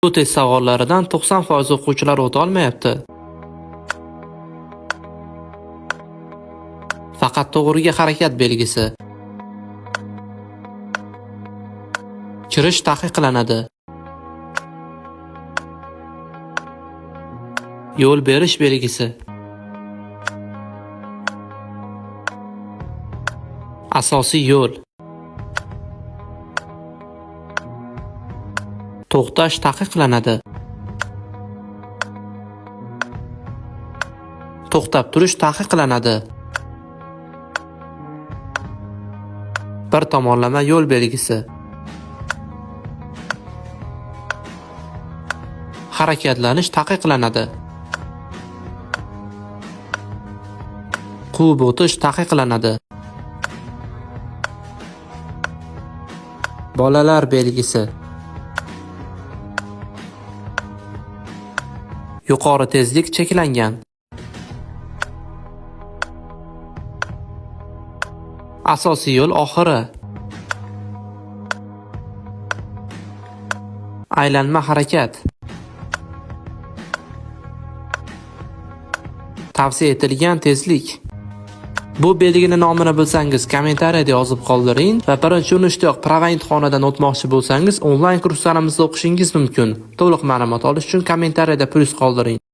Bu test savollaridan 90% o'quvchilar o'ta olmayapti. Faqat to'g'riga harakat belgisi. Kirish taqiqlanadi. Yo'l berish belgisi. Asosiy yo'l. To'xtash taqiqlanadi. To'xtab turish taqiqlanadi. Bir tomonlama yo'l belgisi. Harakatlanish taqiqlanadi. Quvib o'tish taqiqlanadi. Bolalar belgisi. Yuqori tezlik cheklangan. Asosiy yo'l oxiri. Aylanma harakat. Tavsiya etilgan tezlik. Bu belgini nomini bilsangiz kommentariyada yozib qoldiring va birinchi urinishdayoq prava imtihonidan o'tmoqchi bo'lsangiz onlayn kurslarimizda o'qishingiz mumkin. To'liq ma'lumot olish uchun kommentariyada plyus qoldiring.